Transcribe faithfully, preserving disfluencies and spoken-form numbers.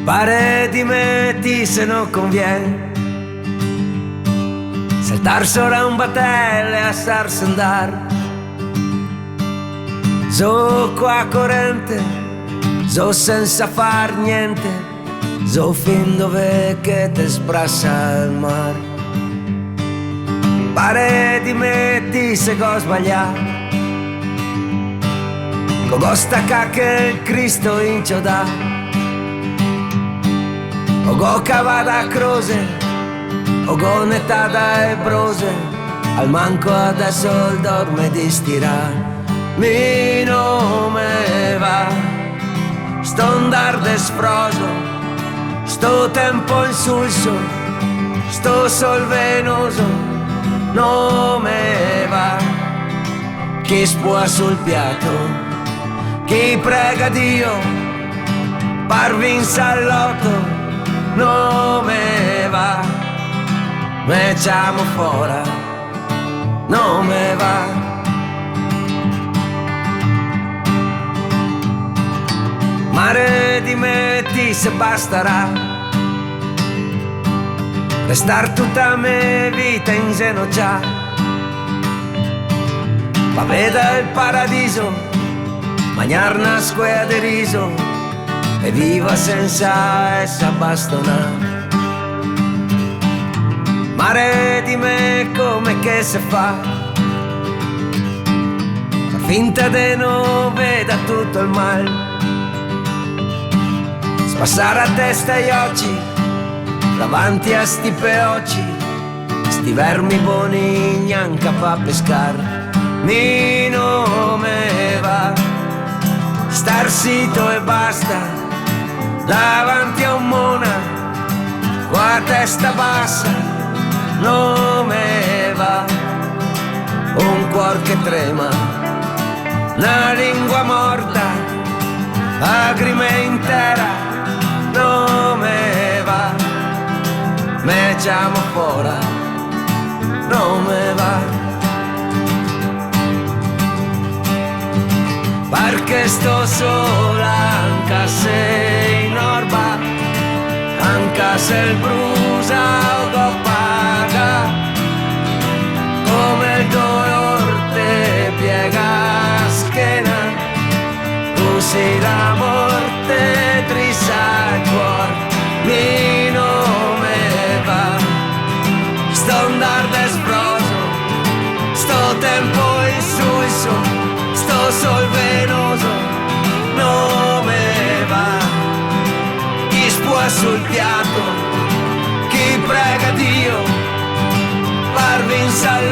Pare di me ti se no convien saltar sora un batel e lasarse andar. Zo qua corente, zo sensa far gnente, zo fin dove che te sbrasa el mar. Pare di me ti se go sbalià, co go stacà che el Cristo inciodà, o go cavà da crose, o go netà da e brose, almanco adeso el dorme distirà. Mi no me va sto ndar de sfroso, sto tempo insulso, sto sol venoso, no me va. Chi spua sul piato, chi prega Dio, par vinsar al loto, no me va. Me ciamo fora, no me va. Mare di me ti se bastarà restar tuta me vita inzenocià, pa vedar el paradiso, magnar na squea de riso e viva sensa esa bastonà. Mare, dime come che se fa, far finta de no vedar tuto el mal, spasar a testa i oci davanti a sti peoci, sti vermi boni gnanca pa pescar. Mi no me va star sito e basta davanti a un mona co a testa basa, no me va. Un cuor che trema, na lingua morta, lagrime in tera, no me va. Me ciamo fora, no me va. Parché sto sola, anca se in orba, anca se el brusa o go paga, come el dolor te piega a schena, cusì la morte drisa el cuor. Mi no me va sto ndar de sbroso, sto tempo insulso, sto sol venoso, no me va. Chi spua sul piato, chi prega Dio, par vinsar